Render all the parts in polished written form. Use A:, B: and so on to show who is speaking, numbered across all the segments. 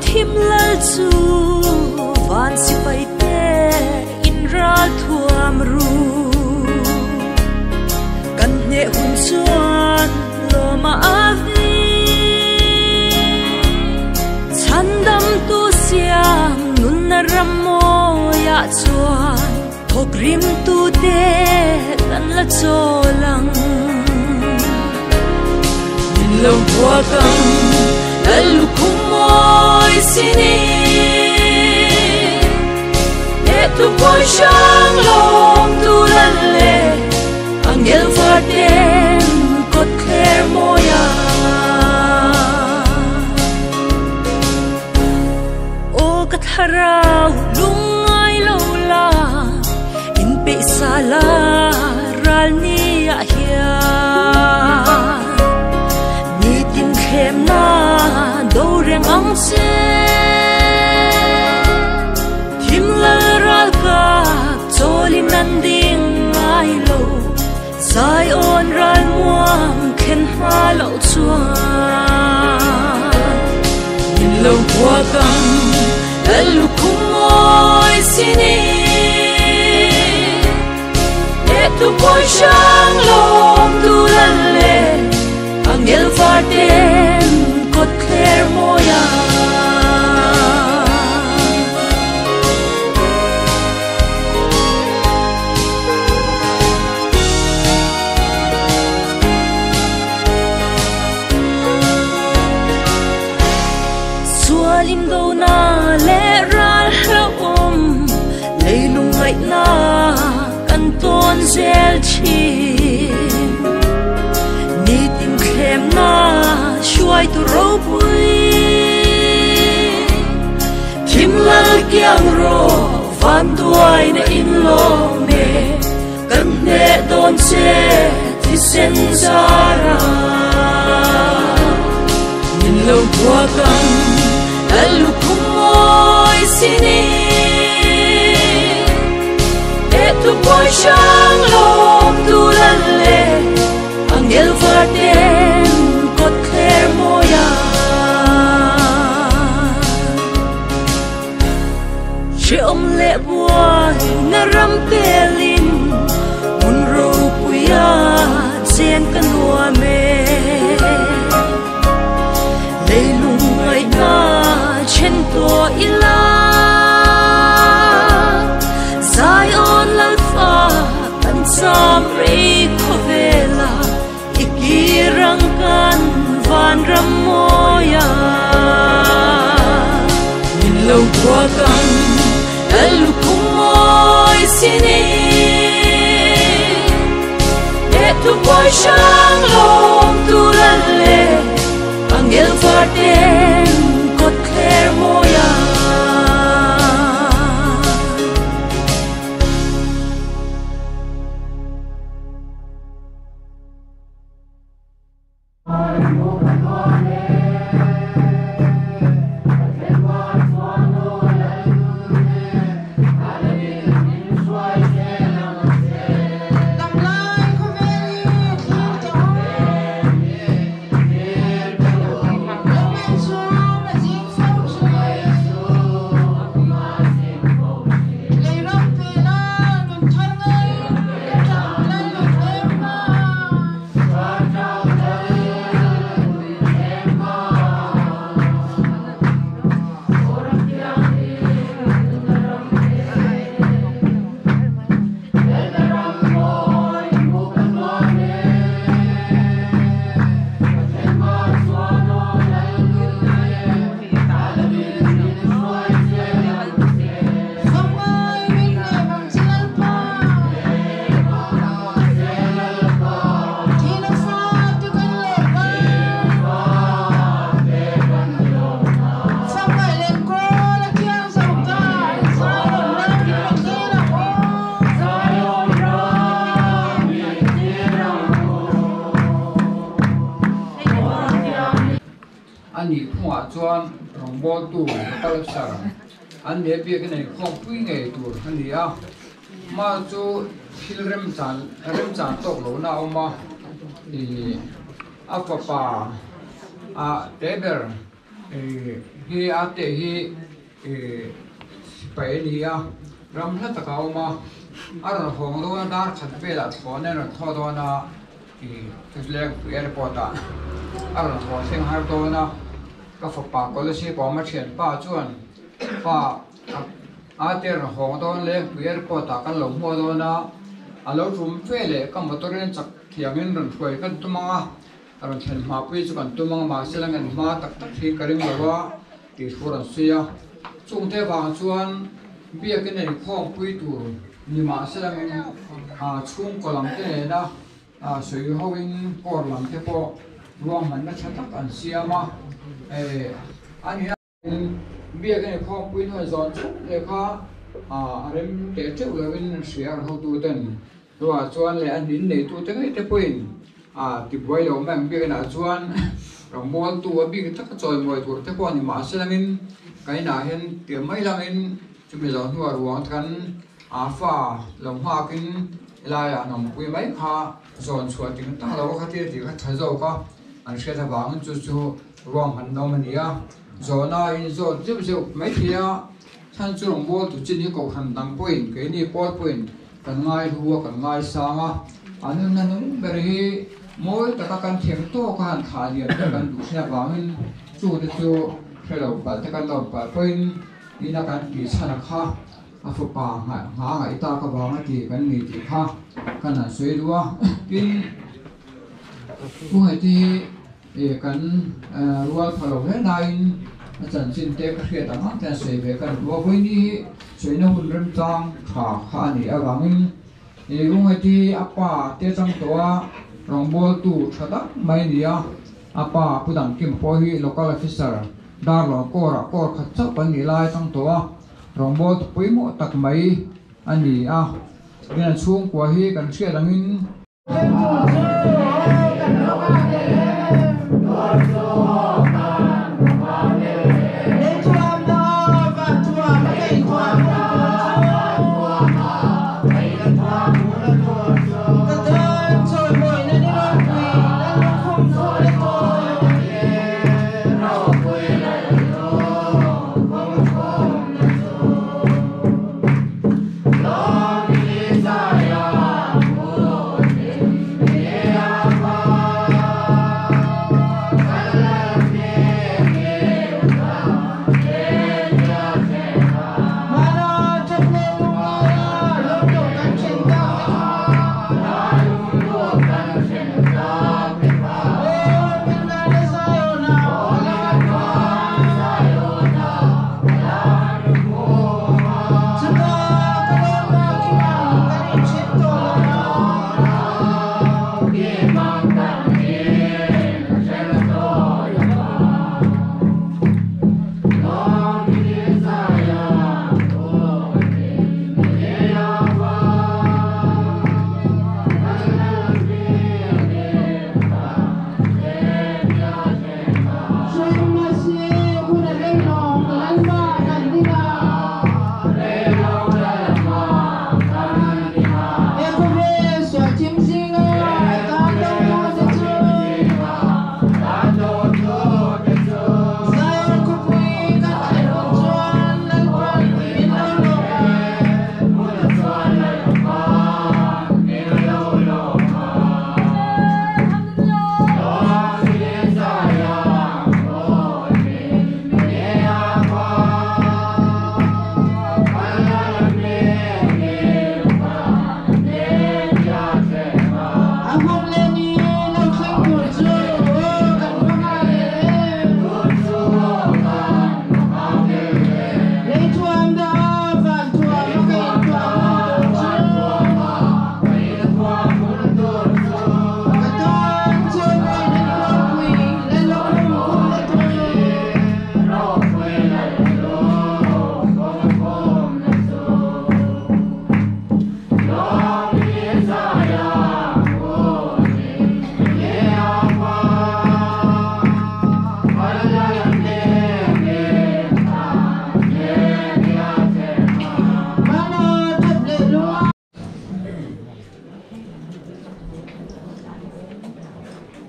A: Thim lal chu van sipai te in ral thuam ru. Kan hneh hun chuan lawma avi. Chhandamtu siam nunna ram mawiah chuan thawk rimtu te kan la chawl ang. Min lo buak ang lal lukhum mawi sini. Hnehtu pawi hrang lawm tu lal le angel var ten kawt thler mawi a. Aw ka thlarau lungngai lo la, in peih sa la ral ni ah hian. Nitin thlemna do reng ang che. Thim lal ral kap chawlin an ding ngai lo, Zion ral muang khen hma loh chuan. Min lo buak ang lal lukhum mawi sini, Hnehtu pawi hrang lawm tu lal le angel var ten kawt thler mawi a. Sual indona leh ral hlauhawm leilung ngaihna kan tawn zel thin. Nitin thlemna hruaitu ropui thim lal kiang rawh van duaina in lawm e kan hneh dawn che thisen zara. Min lo buak ang lal lukhum mawi sini Hnehtu pawi hrang lawm tu lal le angel var ten kawt thler mawi a. Hrehawm leh buai na ram pelin hmun ropuia chen ka nuam e. Leilung ngaihna then tawh ila Zion Lalfa kan cham rei khawvela i kir ang kan vanram mawi a. Min lo buak ang lal lukhum mawi sini Hnehtu pawi hrang lawm tu lal le angel var ten kawt thler mawi a.
B: A nih phungah chuan rawngbawltu local officer an nia biakin a inkhawmpui ngei tur a ni a, hma chu thil remchan remchan tawk lohna a awm a, ih a fapa ah te ber ih. hi a te hi sipai a ni a, ram hla takah a awm a, a rawn hawng dawn a dar khat velah thlawhna in rawn thaw dawn a Lengpui airport ah a rawn haw thleng har dawn a, ka fapa Kolasib a awm a thianpa chuan pa a te rawn hawng dawn Lengpui airport ah kan lo hmuh dawn a, a lo tum fe leh ka motor in chak thiangin rawn hruai kan tum ang a. A rawn thlen hma pui chu kan tum ang mahse la ngen hma tak tak hi ka ring lo a tih thu a rawn sawi a. Chungte avang chuan biakin a inkhawmpui tur ni mahse la ngen chhungkaw lam te nena sawi hoin court lam te pawh ruahmanna tha tak an siam a. A ni. Biak a inkhawmpui hnuai zawn chhuk leh kha a rem teh teuh lovin an hria ang hotuten chuvah chuan leh an in neitute ngei te pawhin tibuai lo mai ang biakinah chuan rawngbawltu a bik taka chawimawi tur te pawh a ni mahse langin kan inah hian tir mai langin chumi zawh hnuah ruang te kan fa lo nghakin helaiah an awmpui mai kha zawn chhuah ting tang lo a khatia tih kha tha zawk a an hriat avangin chu chu. Ruahman nawm a ni a, zawhna a inzawt zeuh zeuh mai thei a, chhan chu rawngbawltu chin hi kohhran dang pawhin keini pawl pawhin kan ngai hu a, kan ngai sang a, a nunna nung ber hi mawi taka kan thiam tawk a han thlah lian te kan duh thin avangin chute chu hre lo palh te kan lawm palh pawhin ina kan tih chhan a kha a fapa nghah ngaih tak avanga ti kan ni tih kha kan han sawi duh a, tin Pu Ngaihte hi Ih kan rual pha lo hle nain a chanchin te ka hriat ang ang te an sawi ve ka duh a, vawiini hi sawina hun remchang tha kha a nih avangin ih Ungaiti hi a pa te chang tawh a rawngbawltu tha tak mai a ni a, a pa Pu Dangkima pawh hi local officer Darlawn Corps-ah Corps khat chauh kan nih lai chang tawh a, rawngbawltu pawimawh tak mai a ni a, tin an chhungkua hi kan hriat angin.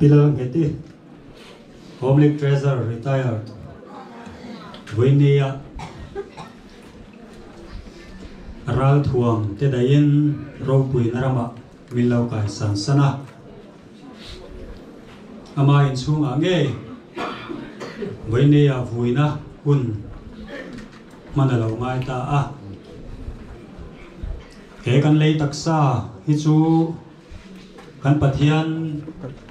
C: Pilar Ngeti, Home League Treasurer, retired. Vawinia ralthuam te daihin ropuina ramah min lo kaisan san a. Ama inchhungah ngei Vawinia vuina hun hman a lo ngai ta a. He kan lei taksa hi chu kan Pathian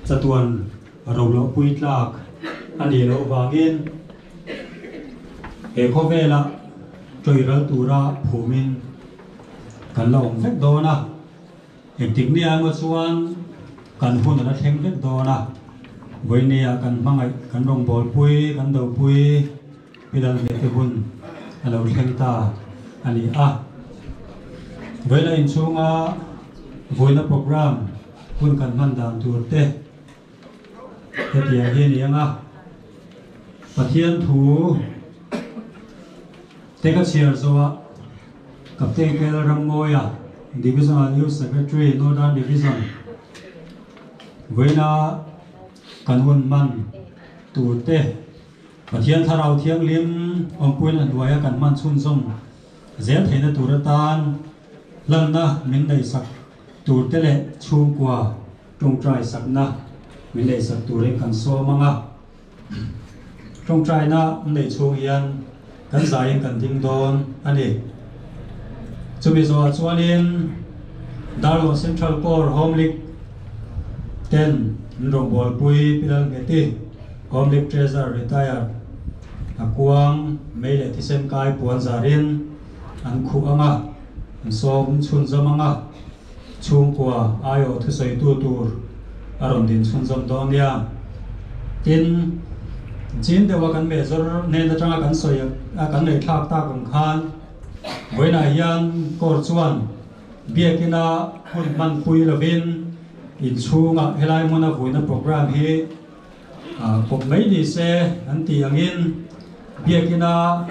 C: chatuan rolo pui tlak a nih loh vangin he khawvela ṭawihral tura phumin kan la awm vek dawn a. Engtik nia emaw chuan kan hun a la thleng vek dawn a. Vawinia kan hmangaih, kan rawngbawlpui, kan dopui Pilal ve te hun a lo thleng ta a ni a. Vawiina inchhunga vawiina programme hun kan hman dan tur te hetiang hi a ni ang a, Pathian thu te ka chhiar zawhah Captain Kel Rammawia, Divisional Youth Secretary, Northern Division, vawiina kan hun hman tur te, Pathian Thlarau Thianghlim awmpuina hnuaia kan hman chhunzawm zel theihna tur atan hlanna min neihsak turte leh chhungkua tawngtai sakna min neihsak turin kan sawm ang a. Tawngtaina neih chhung hian kan zaiin kan ding dawn a ni. Chumi zawhah chuanin Darlawn Central Corps Home League ten an rawngbawlpui Pi Lalngeti, Home League Treasurer retired, a kuang mei leh thisen kai puan zarin an khuh ang a, an sawm chhunzawm ang a, chhungkua aiawh thusawitu tur a rawn din chhunzawm dawn nia. Tin, chin deuha kan mehzawr hnen atanga kan sawi a kan ngaihthlak tak ang khan vawiinah hian court chuan biakina hun hmanpui lovin inchhungah helai hmuna vuina programme hi Kawp mai ni se an tih angin biakina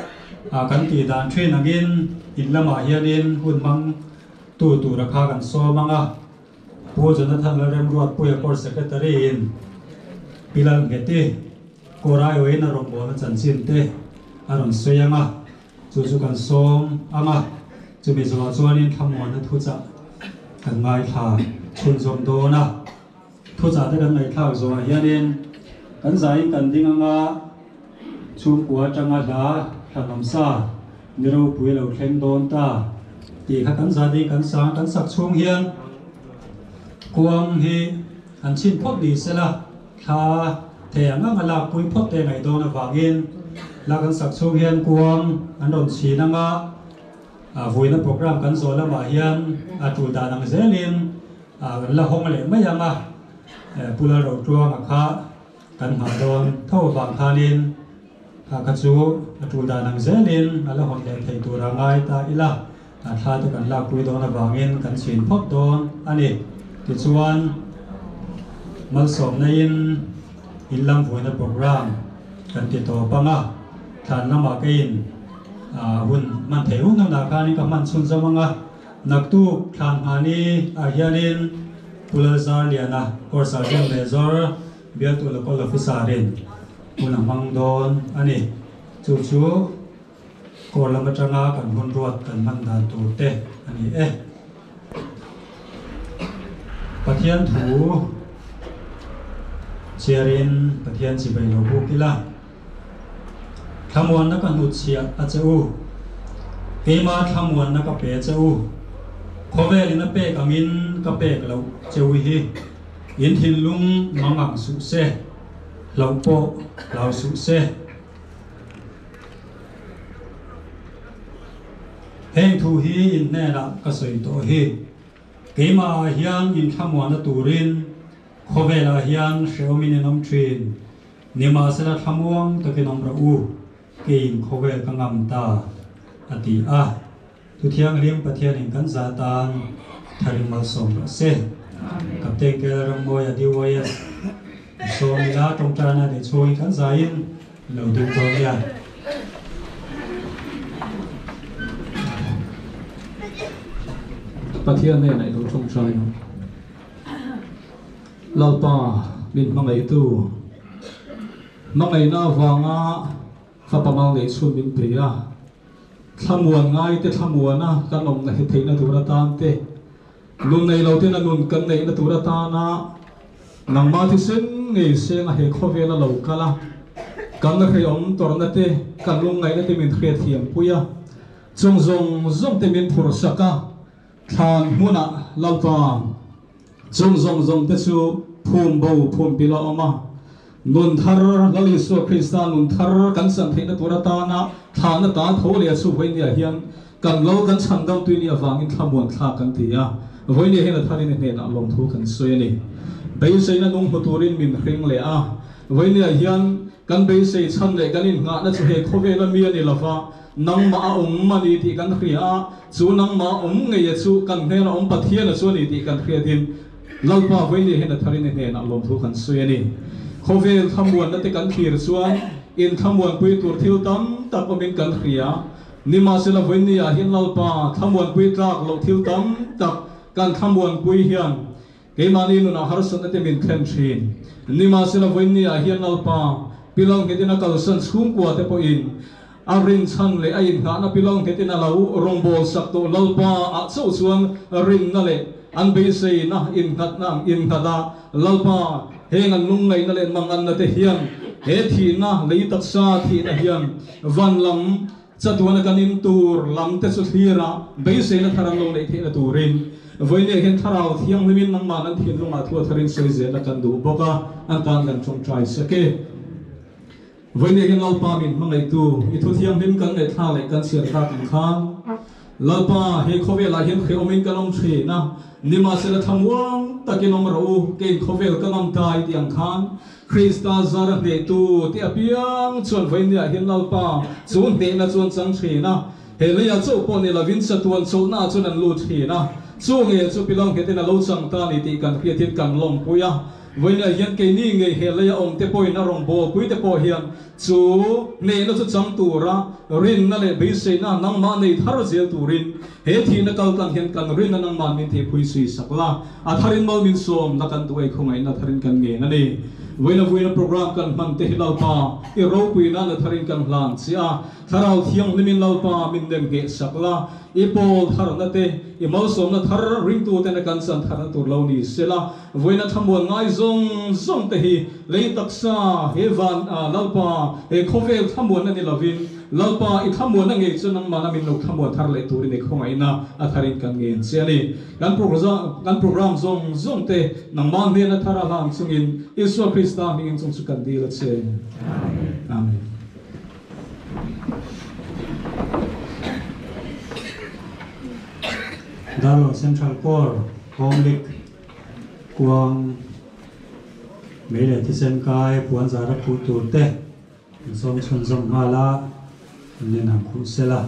C: kan tih dan thin angin in lamah hianin hun hmang tu tura kha kan sawm ang a. Pu Jonathan Lalremruatpuia Court Secretary in Pi Lalngheti Court aiawhin a rawngbawlna chanchin te a rawn sawi ang a, chu chu kan sawm ang a. Chumi zawhah chuanin thlamuanna thuchah kan ngaithla chhunzawm dawn a. Thuchah te kan ngaihthlak zawhah hianin kan zaiin kan ding anga chhungkua atanga hla thlanawmsa ni ropui a lo thleng dawn ta tih kha kan zah ding kan sang kan sak chhung hian kuang hi an chhin phawt ni sela thla thei ang anga lakpui phawt te ngaih dawn avangin hla kan sak chhung hian kuang an rawn chhin anga vawiina programme kan zawh lamah hian a tul dan ang zelin Kan la hawng leh mai ang a, Pu Lalrotluanga kha kan nghah dawn tho avang khanin kha kha chu a tul dan ang zelin a la hawn leh thei tur a ngai ta ila, a thla te kan lakpui dawn avangin kan chhin phawt dawn a ni. Tichuan, malsawmna-in in lam vuaina programme kan ti tawp ang a, thlan lamah keiin hun hman theih hun hunah khanin ka hman chhunzawm ang a. Naktuk thlan nghani ah hianin Pu Lalzarliana Corps Sergeant Major bialtu Local Officer in hun a hmang dawn a ni. Chu chu Corps lam atanga kan hun ruat kan hman dan tur te a ni e. Pathian thu chhiarin Pathian chibai lo buk ila. Thlamuanna ka hnutchhiah a che u. Keima thlamuanna ka pe che u. Khawvelin a pek angin ka pek loh che u hi. In thinlung mang ang suh se, hlauh pawh hlau suh se. Heng thu hi in hnenah ka sawi tawh hi. Keimahah hian in thlamuanna turin khawvelah hian hrehawmin in awm thin. Nimahsela thlamuang takin awm rawh u, keiin khawvel ka ngam ta, a ti a. Thuthianghlim Pathianin kan za tan tharin malsawm rawh se. Captain KL Rammawia DYS Sawmila tawngtaina neih chhungin kan zaiin lo ding dawn nia.
D: Pathian hnenah i lo tawngtai ang. Lalpa min hmangaihtu, hmangaihna avanga Fapa mal neih chhun min pe a, thlamuan ngaite thlamuana kan awmna hi theihna tur atan te, nun nei lo tena nun kan neihna tur atana nangmah thisen ngei senga he khawvela lo kal a, kan hrehawm tawrhna te, kan lungngaihna te min hriatthiam pui a, chung zawng zawng te min phurhsak a, thlan hmunah Lalpa. Chung zawng zawng te chu phum bo phum pil a awm a, nun thar, Lal Isua Krista nun thar kan chan theihna tur atana thlahna ta tho leh a chu vawinia hian kan lo kan chhan dam tui nih avangin thlamuan thlak kan ti a, vawinia hian a tharin i hnenah lawmthu kan sawi a ni. Beiseina nung hmu turin min hring leh a, vawinia hian kan beisei chhan leh kan innghahna chu he khawvela mi a ni lova, Nangmah a awm a ni tih kan hria a, chu nangmah a awm ngei a chu kan hnena awm Pathian a chu a ni tih kan hriatin Lalpa Vawinia hian a tharin i hnenah lawmthu kan sawi a ni. Khawvel thlamuanna te kan thlir chuan in thlamuanpui tur thil tam tak awmin kan hria. Nimahsela Vawinia hian Lalpa thlamuanpui tlak loh thil tam tak kan thlamuanpui hian Keimahni nunah harsatna te min thlen thin. Nimahsela vawiinniah hian Lalpa, Pilawng nghetin a kalsan chhungkua te pawhin a rinchhan leh a inngahna Pilawng nghetin a lo rawngbâwl sak tawh Lalpa ah chauh chuan rinna leh an beiseina innghatna innghat a, Lalpa, heng an lungngaihna leh manganna te hian he thihna lei taksa thihna hian van lam Chatuana kan in tur lam te chu thlir a, beiseina thar an lo neih theihna turin vawinia hian Thlarau Thianghlimin nangmah an thinlungah thu a tharin sawi zelna kan duh bawk a, an tan kan tawngtai sek e. Vawinia hian Lalpa min hmangaihtu i thu thianghlim kan ngaihthlak leh kan chhiar tak ang khan Lalpa he khawvelah hian hrehawmin kan awm thin a, nimahsela thlamuang takin awm rawh u, keiin khawvel ka ngam ta i tih ang khan Krista zar a hnehtu tih apiang chuan vawinia hian Lalpa chu hnehna chu an chang thin a, he leiah chauh pawh ni lovin chatuan chawlhnaah chuan an lut thin a, chu nge chu pilawng nghetin a lo chang ta ni tih kan hriat hian kan lawmpui a, vawinia hian keini ngei he leia awmte pawhin a rawngbawlpui te pawh hian chu hnehna chu chang tura rinna leh beiseina nangmah nei thar zel turin he thihna kaltlang hian kan rinna nangmah min theihpui sui sak la. A tharin mal min sawm na kan duh ei khawngaihna tharin kan ngen a ni. Vawiina vawiina program kan hman te hi Lalpa i ropui nan a tharin kan hlan che a, Thlarau Thianghlimin Lalpa min nem ngheh sak la, i pawl tharna te, i malsawmna thar ringtu tena kan chan tharna tur lo ni sela, vawiina thlamuan ngai zawng zawng te hi lei taksa he van Lalpa he khawvel thlamuanna ni lovin Lalpa i thlamuanna ngei chu nangmahna min lo thlamuan thar leh turin i khawngaihna a tharin kan ngen che a ni. Kan kan program zawng zawng te nangmah hnena thar a hlang chungin Isua Krista hmingin chung chu kan dil a che. Amen.
C: Darlawn Central Corps Home League kuang mei leh thisen kai puan zara khuh tur te an sawm chhunzawm nghal a, an nen han khuh sel a.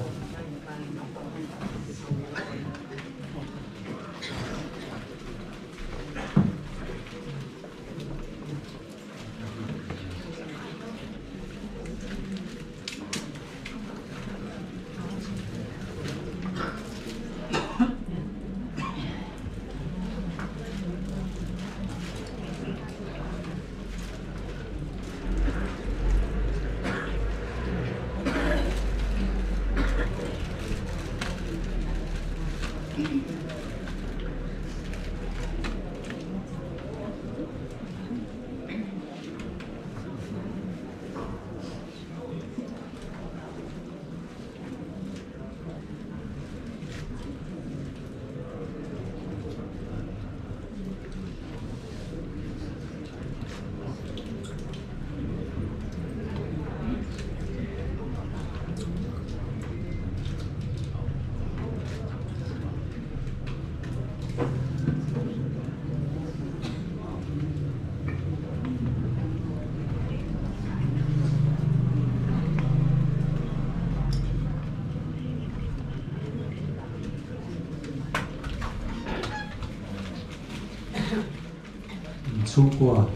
C: Chhungkua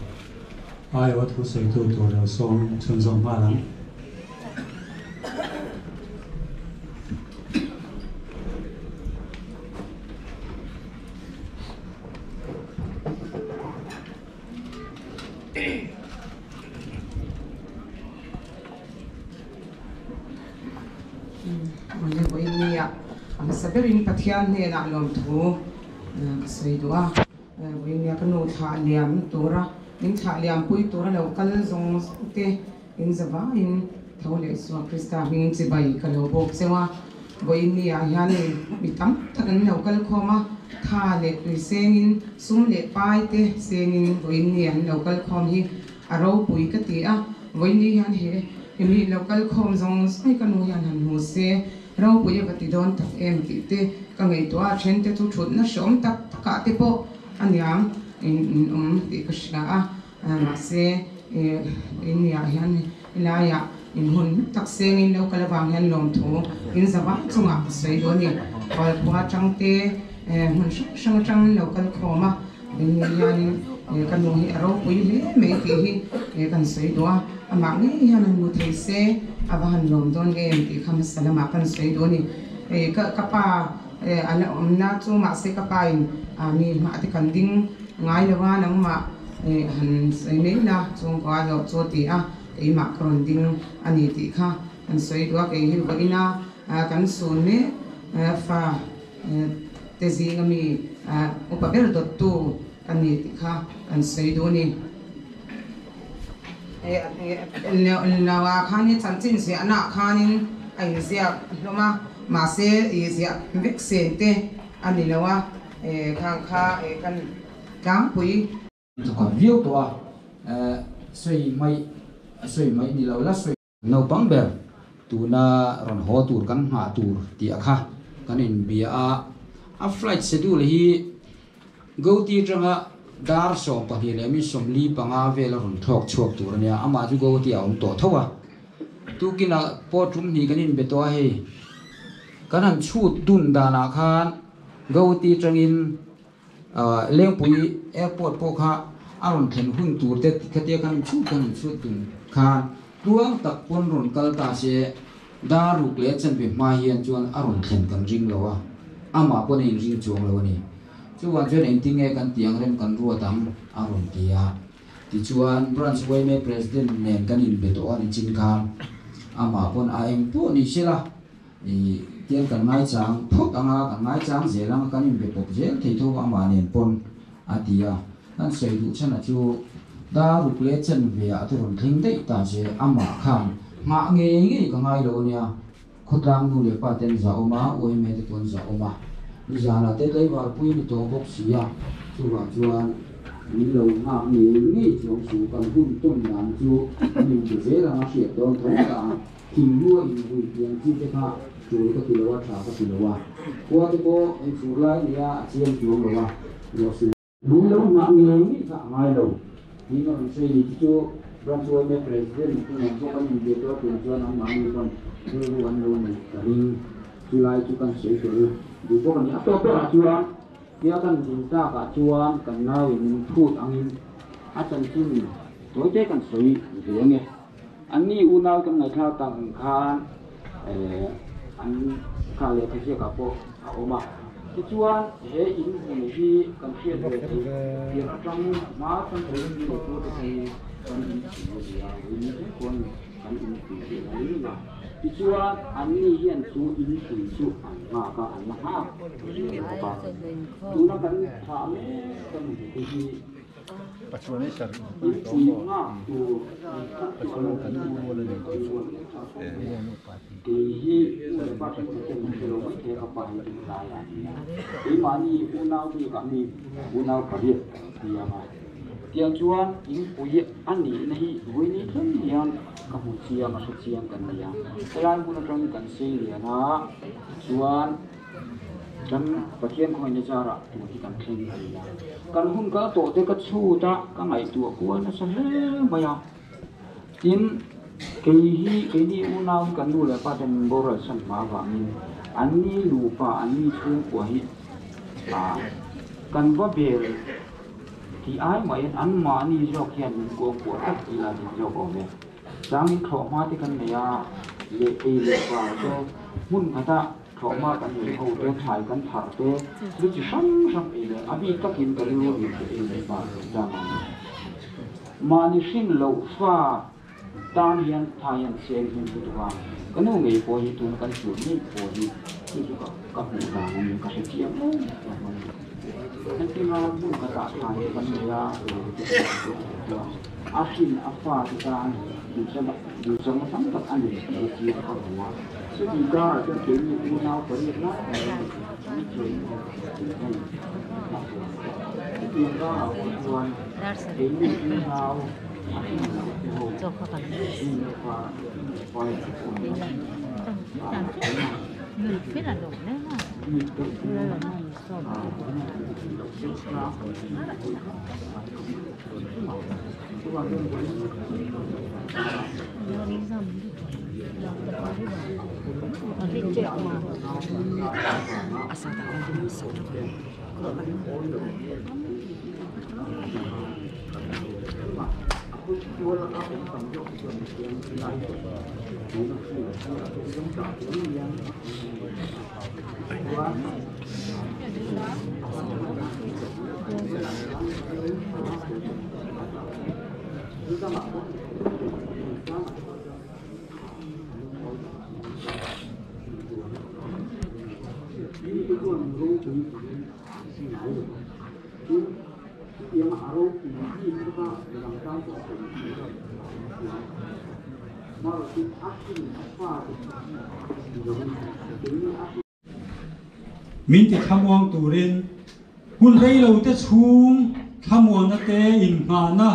C: aiawh thu sawitu tur lo sawm chhunzawm nghal ang.
E: berin Pathian hnenah lawmthu ka sawi duh a, vawinia ka nu thlah liam tura min thlah liam pui tura lo kal zawng zawng te in zavaiin tho leh Isua Krista hming chibai ka lo bawk cheu a, vawinia hian mi tam tak an lo kal khawm a, tha leh tui sengin sum leh pai te sengin vawinia an lo kal khawm hi a ropui ka ti a, vawinia hian he mi lo kal khawm zawng zawng hi ka nu hian han hmu se ropui a va ti dawn tak em tih te ka ngaihtuah a, then te chu thutna hreawm tak takah te pawh a niang in awm tih ka hria a, mahse vawinia hian helaiah in hun tak sengin lo kal avang hian lawmthu in zavai chungah ka sawi duh a ni. Khualkhua atang te hmun hrang hrang atang an lo kal khawm a, vawinia hianin ka nu hi a ropui hle mai tih hi kan sawi duh a, amah ngei hian han hmu thei se a va han lawm dawn em tih kha hmasa lamah kan sawi duh a ni. Ka pa a la awmna chu mahse ka pa in mi hmah te kan ding ngai lo a, nangmah han sawi mai la chhungkua a hlawh chu a ti a, keimah ka rawn ding a ni tih kha an sawi duh a, kei hi vawiina kan sun mek fa te zinga mi upa ber dawttu ka ni tih kha an sawi duh a ni. Lo ah khanin chanchin ziahna ah khanin a inziak hlawm a, mahse ih ziah vek sen te a ni lo a, khang kha kan tlangpui.
B: Thawkhat viau tawh a, sawi mai sawi mai ni lo la sawi. Naupang ber tuna rawn haw tur kan nghah tur tih a kha kan inbia a, a flight schedule hi Gauti atanga dar 12 leh mi 45 vel a rawn thlawk chhuak tur a nia, amah chu Gauti a awm tawh tho a, tukinah pawh tum hnih kan inbe tawh a hei kan han chhut dun danah khan Gauti atangin Lengpui airport pawh kha a rawn thlen hun tur te khatia kan chhut kan han chhut dun khan tluang tak pawn rawn kal ta se dar ruk leh chanve hma hian chuan a rawn thlen kan ring lo a, amah pawn a inring chuang lo a ni. Chuvang chuan engtinge kan tih ang rem kan ruat ang a rawn ti a. Tichuan Branch yma President nen kan inbe tawh a ni chin khan amah pawn a eng pawh ni sela. I tiang kan ngaichang phawt ang a, kan ngaichang zel ang a, kan inbe pawp zel thei tho amah nen pawn a ti a. Kan sawi duh chhan a chu dar ruk leh chen ve ah te rawn thleng daih ta che amah khan nghah ngei ngei ka ngai lo a nia. Khawtlang nu leh pa te an zah awm a, UMA te pawh an zah awm a, nizanah te tlaivar pui a ni tawh bawk si a, chuvang chuan min lo nghak ngei ngei chuang chu kan hun tawn dan chu kan inbe zel ang a hriat dawn tho ta a. Thinghlua inhui tiang chi te kha tul ka ti lo a, tha ka ti lo a. Khua te pawh ei fur lai nia a chiang chuang lo a, ruahsur. Min lo nghah ngei ngei kha a ngai lo. Tiin a rawn sawi ni chu chu Branch yma President te nen pawh kan inbe tawh a tun chuan anmahni pawn rilru an lo nei ka ring. Chulai chu kan sawi tel duh bawk a ni. A tawp berah chuan tia kan din takah chuan kan nauin min phut angin a chanchin tawite kan sawi ve ang e. Anni unau kan ngaihthlak tak ang khan an kha lehkha ziakah pawh a awm a. Tichuan he in hmun hi kan hriat ve theih pian atang hma atang tawhin mi leh tu te hi kan in pui a nia, in te pawn kan in pui hi a lo ring a. Tichuan anni hian chu in pui chu an nghak a, an la nghak zel bawk a. Tuna kan thah mek kan hmu te hi. Tiang chuan inpui a nihna hi vawiin thleng hian ka hmu chiang a hre chiang kan ni a, helai hmun atangin kan sei lian a chuan. Kan Pathian khawngaihna zarah tur hi kan thleng a ni a. Kan hun kal tawh te ka chhut a, ka ngaihtuah kual nasa hle mai a. Tin, kei hi keini unau hi kan nu leh pa ten min boral san hma avangin anni nupa, anni chhungkua hi ah kan va bel tih ai mahin anmahni zawk hian min kuangkuah tak ila dik zawk awm e. Changin thlawhhma te kan nei a, leh ei leh var te hmun khatah Thlawhhma kan nei ho te, thlai kan thar te, thil chi hrang hrang ei leh a bik takin ka rilru nih chu ei leh bar kan chang ang. Mahni hrin loh fa tan hian thai hian seng hlim lutuk a, ka nu ngei pawh hi tuna kan chhun ngei pawh hi chu chu ka.
F: Ka hmuh dan a nia ka hre chiang em em a ni. Hetianga hmun khatah thlai chu kan nei a, a hrin a fate tan duhsakna tam tak a nei tih a chiang ka hmu a. Chuti karah chuan keini unau pariat lai mai ni chuan hei a huam a. Chutiang karah pawh chuan keini unau a hrin loh te ho nu leh pa pa in awm a.
C: Min ti thlamuang turin hun rei lo te chhung thlamuanna te inngahna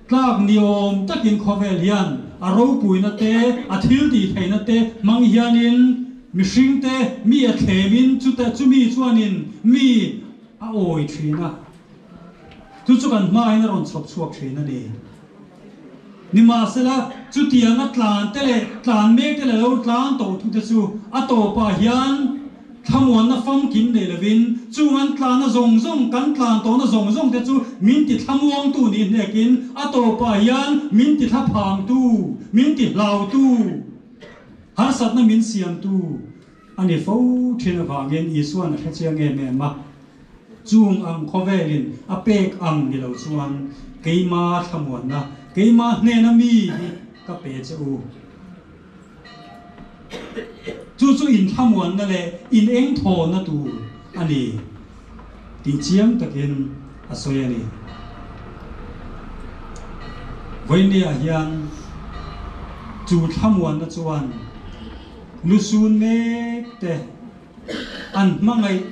C: tlak ni awm takin khawvel hian a ropuina te a thil tih theihna te hmang hianin mihring te mi a thlemin chute chumi chuanin mi a awi thin a. Chu chu kan hmain a rawn chhawp chhuak thin a ni. Nimahsela, chutianga tlan te leh tlan mek te leh lo tlan tawh thu te chu a tawpah hian thlamuanna famkim nei lovin chung an tlanna zawng zawng, kan tlan tawhna zawng zawng te chu min ti thlamuangtu nih hnekin a tawpah hian min ti thlaphangtu, min ti hlautu, harsatna min siamtu a ni fo thin avangin Isua'n a hre chiang em em a. Chung ang khawvelin a pek ang ni lo chuan keima thlamuanna, keima hnena mi hi ka pe che u. Chu chu in thlamuanna leh in engthawlna tur a ni tih chiang takin a sawi a ni. Vawinia hian chu thlamuanna chuan lusun mek te, An hmangaih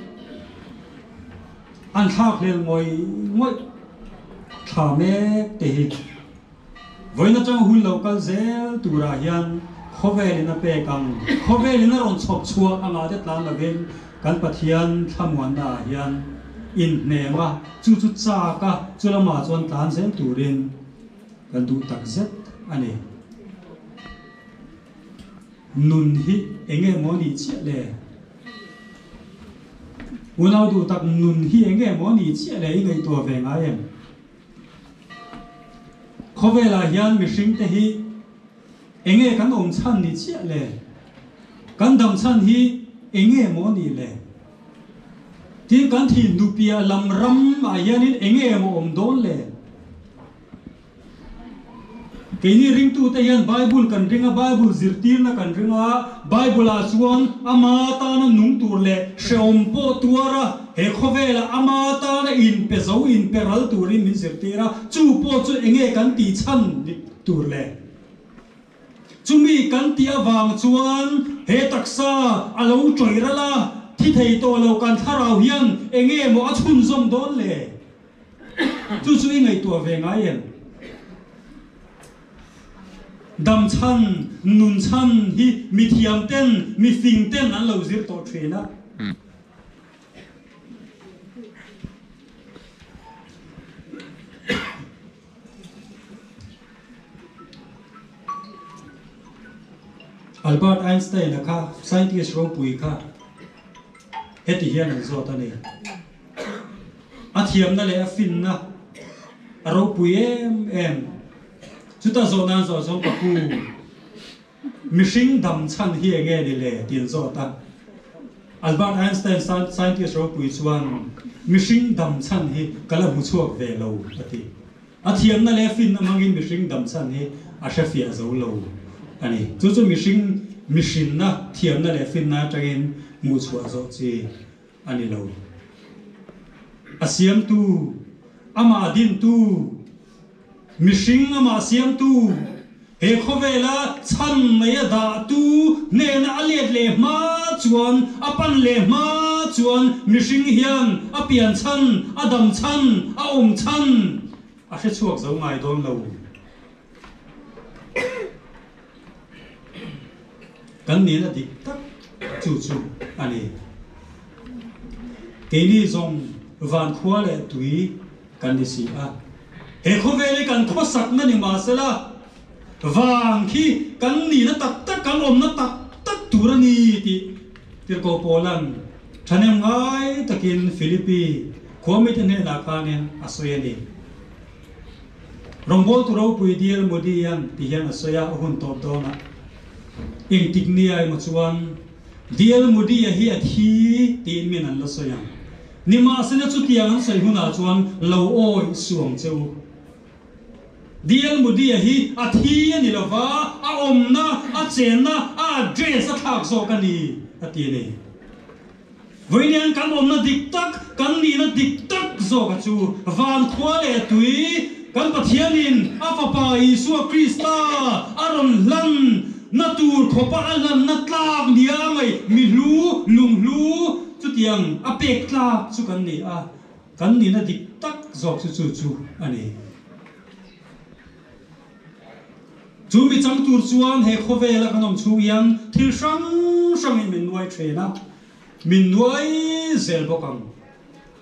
C: an thlak hlel ngawih ngawih thla mek te hi vawiin atanga hun lo kal zel turah hian khawvelin a pek ang, khawvelin a rawn chhawp chhuah anga te tlan lovin kan Pathian thlamuanna ah hian inhnem a, chu chu chak a, chu lamah chuan tlan zel turin kan duh takzet a ni. Nun hi eng nge maw nih chiah le? Unau duh tak nun hi eng nge maw nih chiah le i ngaihtuah ve ngai em? Khawvelah hian mihring te hi eng nge kan awm chhan ni chiah le? Kan dam chhan hi eng nge maw nih le? Tin kan thin duhpiah lam ram ah hianin eng nge maw awm dawn le? Keini ringtute hian Bible kan ring a, Bible zirtirna kan ring a, Bible-ah chuan ama tana nung tur leh hrehawm pawh tuar a, he khawvelah ama tana inpe zo, inpe ral turin min zirtir a, chu pawh chu enge kan tih chhan tur le? Chumi kan tih avang chuan he taksa a lo tawih ral a, thi thei tawh lo kan thlarau hian enge maw a chhunzawm dawn le? Chu chu i ngaihtuah ve ngai em? Dam chhan, nun chhan hi mi thiam ten, mi fing ten an lo zir tawh thin a. Albert Einstein-a kha scientist ropui kha heti hian an zawt a ni. A thiamna leh a finna a ropui em em. Chuta zawh nan zawh chuan ka pu, mihring dam chhan hi eng nge ni le? tih an zawt a. Albert Einstein scientist ropui chuan mihring dam chhan hi ka la hmu chhuak ve lo a ti. A thiamna leh a finna hmangin mihring dam chhan hi a hre fiah zo lo a ni. Chu chu mihring mihrinna thiamna leh finna atangin Hmuh chhuah zawh chi a ni lo. A siamtu, amah dintu, mihring amah siamtu, he khawvela chhan mai a dahtu hnena a let leh hma chuan, a pan leh hma chuan mihring hian a pian chhan, a dam chhan, a awm chhan a hre chhuak zo ngai dawn lo. Kan nihna dik tak chu chu a ni. Keini zawng van khua leh tui kan ni si a. He khawvel hi kan khawsakna ni mahsela vang khi kan nihna tak tak, kan awmna tak tak tur a ni tih Tirhkoh Paula'n thahnem ngai takin Philippi khuamite hnenah khanin a sawi a ni. Rawngbawltu ropui Dial Modi-a'n ti hian a sawi a, a hun tawp dawn a. Engtik nia emaw chuan Dial Modi-a hi a thi tiin min an la sawi ang. Nimahsela chutiang an sawi hunah chuan lo awih suh ang che u. Dial Modi-a hi a thi a ni lova, a awmna, a chenna, a address a thlak zawk a ni, a ti a ni. Vawiin kan awmna dik tak, kan nihna dik tak zawka chu van khua leh tui kan Pathianin a Fapa Isua Krista a rawn hlan na tur khawpa a hlanna tlak nia a ngaih mi hlu, lung hlu chutiang a pek tlak chu kan ni a, kan nihna dik tak zawk chu chu chu a ni. Chu mi chang tur chuan he khawvela kan awm chhung hian thil hrang hrangin min nuai then a, min nuai zel bawk ang.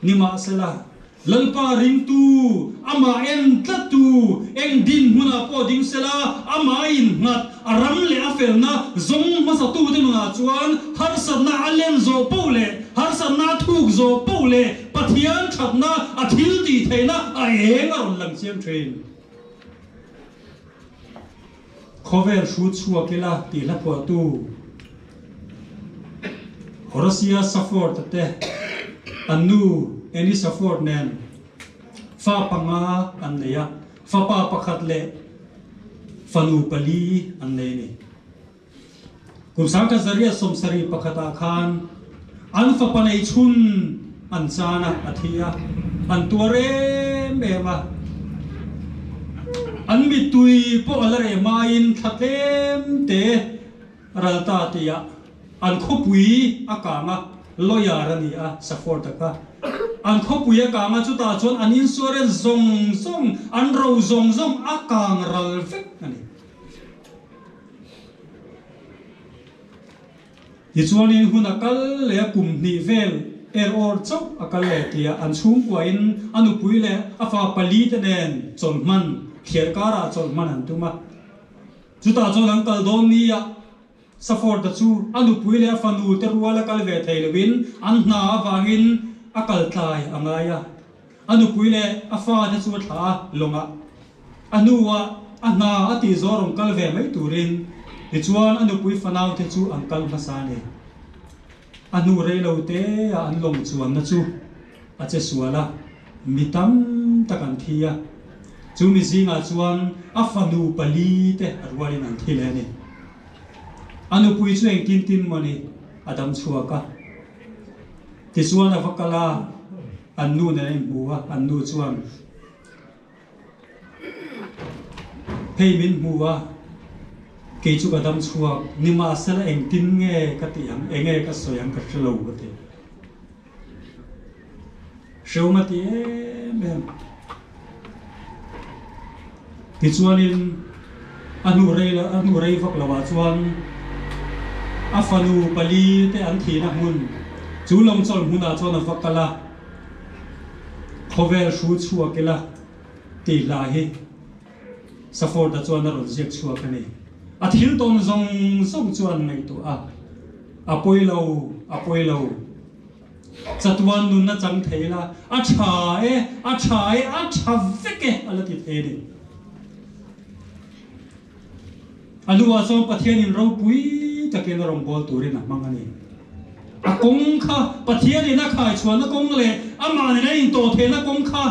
C: Nimahsela, Lalpa ringtu, amah en tlattu, eng dinhmunah pawh ding sela, amah innghat, a ram leh a felna zawng hmasatute nunah chuan harsatna a len zawh poh leh harsatna a thuk zawh poh leh Pathian thatna a thil tih theihna a eng a rawn lang chiang thin. Khawvel hrut chhuak ila tih hla phuahtu Horacia Safford te an nu Annie Safford nen fa panga an nei a, fapa pakhat leh fanu pali an nei a ni. Kum sangkhat zariat 71 ah khan an fapa nei chhun an chan a, a thi a, an tuar em em a. An mittui pawh a la reh hmain thla tlem te ral ta tihah an khawpui a kang a, lawyer a ni a, Safford taka. An khawpui a kang a, chutah chuan an insurance zawng zawng, an ro zawng zawng a kang ral vek a ni. Tichuanin hun a kal leh a kum hnih vel er awr chauh a kal leh tia an chhungkuain a nupui leh a fa pali te nen chawlh hman, thliar karah chawlh hman an tum a. Chutah chuan an kal dawn nia Safford-a chu a nupui leh a fanu te rual a kal ve thei loin an hna avangin a kal tlai a ngai a. A nupui leh a fate chu a thlah a, lawngah a hnuah a hna a tih zawh rawn kal ve mai turin tichuan a nupui fanaute chu an kal hmasa a ni. A hnu rei lo te ah an lawng chuanna chu a che sual a, mi tam tak an thi a, chu mi zingah chuan a fanu pali te a rualin an thi leh a ni. A nupui chu engtin tin maw ni a dam chhuak a. Tichuan a va kal a, an nu nen a inhmu a, an nu chuan, Hei min hmu a, kei chu ka dam chhuak, nimahsela engtin nge ka tih ang, enge ka sawi ang ka hre lo ka ti. Hrehawm a ti em em. Tichuanin a hnu rei a hnu rei vak lo ah chuan a fanu pali te an thihna hmun chu lawngchawlh hmunah chuan a va kal a, khawvel hru chhuak ila tih hla hi Safford-a chuan a rawn ziak chhuak a ni. A thil tawn zawng zawng chuan ngaihtuah a, a pawi lo, a pawi lo. Chatuan nunna chang thei la, a tha e, a tha e, a tha vek e a la ti thei a ni. A hnuah chuan Pathianin ropui takin a rawn bawl turin a hmang a ni. A kawng kha, Pathianin a khaichhuahna kawng leh amah nena intawh theihna kawng kha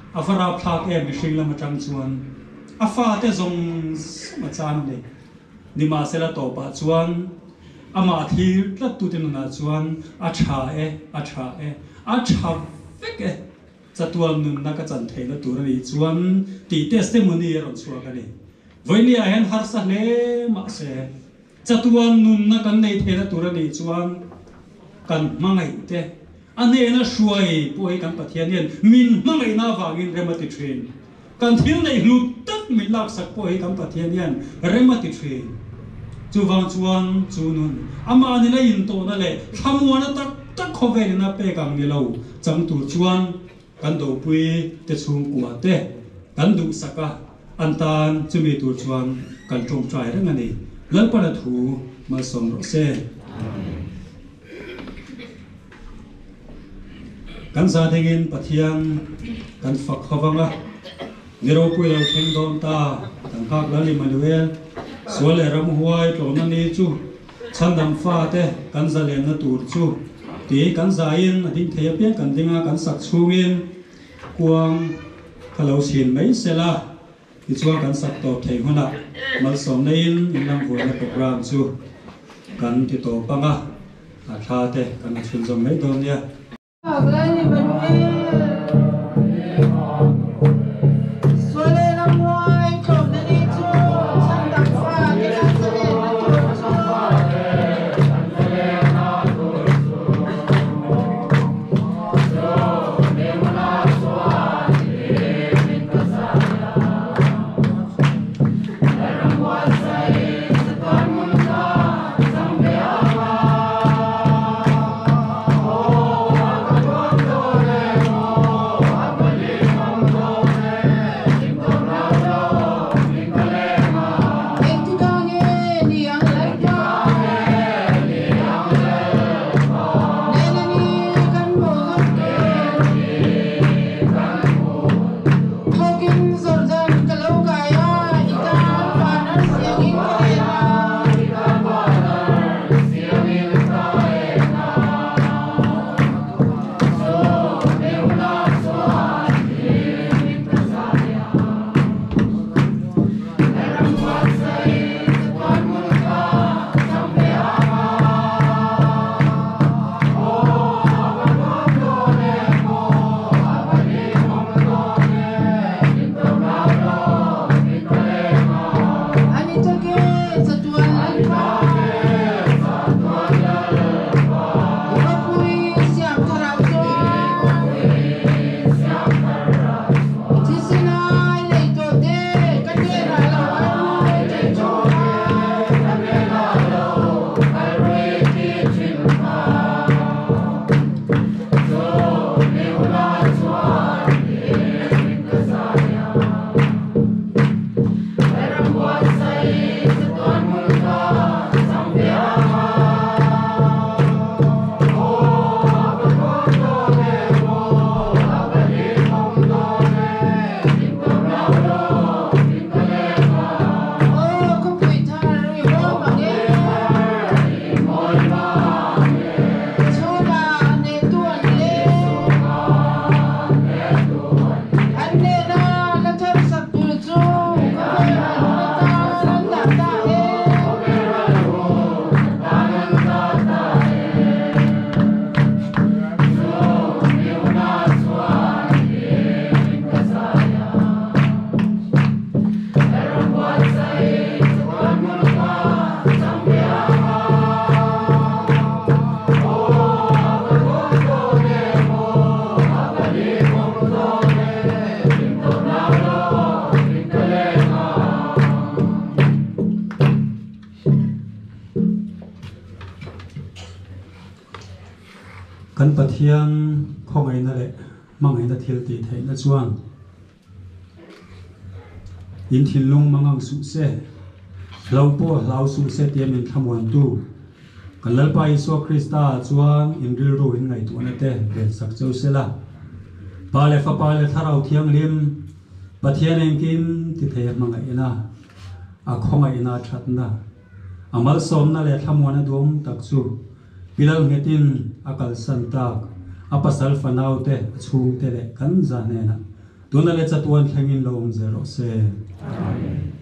C: a va rapthlak em mihring lam atang chuan a fate zawng zawng a chan a ni. Nimahsela tawpah chuan. Amah thlir tlattute nunah chuan a tha e, a tha e, a tha vek e, chatuan nunna ka chan theihna tur a nih chuan tih testimony a rawn chhuak a ni. Vawinia hian harsa hle mahse chatuan nunna kan nei theihna tur a nih chuan kan hmangaih te a hnena hruai pawh hi kan Pathian hian min hmangaihna avangin rem a ti thin. Kan thil neih hlut tak min laksak pawh hi kan Pathian hian rem a ti thin. Chuvang chuan chu nun amah nila intawhna leh thlamuana tak tak khawvelin a pek ang ni lo chang tur chuan kan dopui te chhungkua te kan duhsak a, an tan chumi tur chuan kan tawngtai reng a ni. Lalpana thu malsawm rawh se. Kan za dingin Pathian kan fak hovang a, ni ropui lo thleng dawn ta, kan nghak Lal Immanuel, sual leh ramhuai tlawmna ni chu, chhandam fate kan zalenna tur chu ti kan zain a ding thei apiang kan ding a, kan sak chhungin kuang kha lo chhin mai sela, Tichuan kan sak tawp theih hunah malsawmna in inlam vuaina program chu kan ti tawp ang a, a thla te kan la chhunzawm mai dawn nia. Kan Pathian khawngaihna leh hmangaihna thil tih theihna chuan in thinlung mangang suh se, hlo pawh hlau suh se tia min thlamuantu kan Lalpa Isua Krista ah chuan in rilru in ngaihtuahna te vensak cheu sela. Pa leh Fapa leh Thlarau Thianghlim Pathian engkim ti thei a hmangaihna, a khawngaihna a thatna, a malsawmna leh thlamuana duhawm tak chu Pilal nghetin a kalsan tak a pasal fanaute, a chhungte leh kan za hnenah tuna leh chatuan thlengin lo awm zel rawh se. Amen.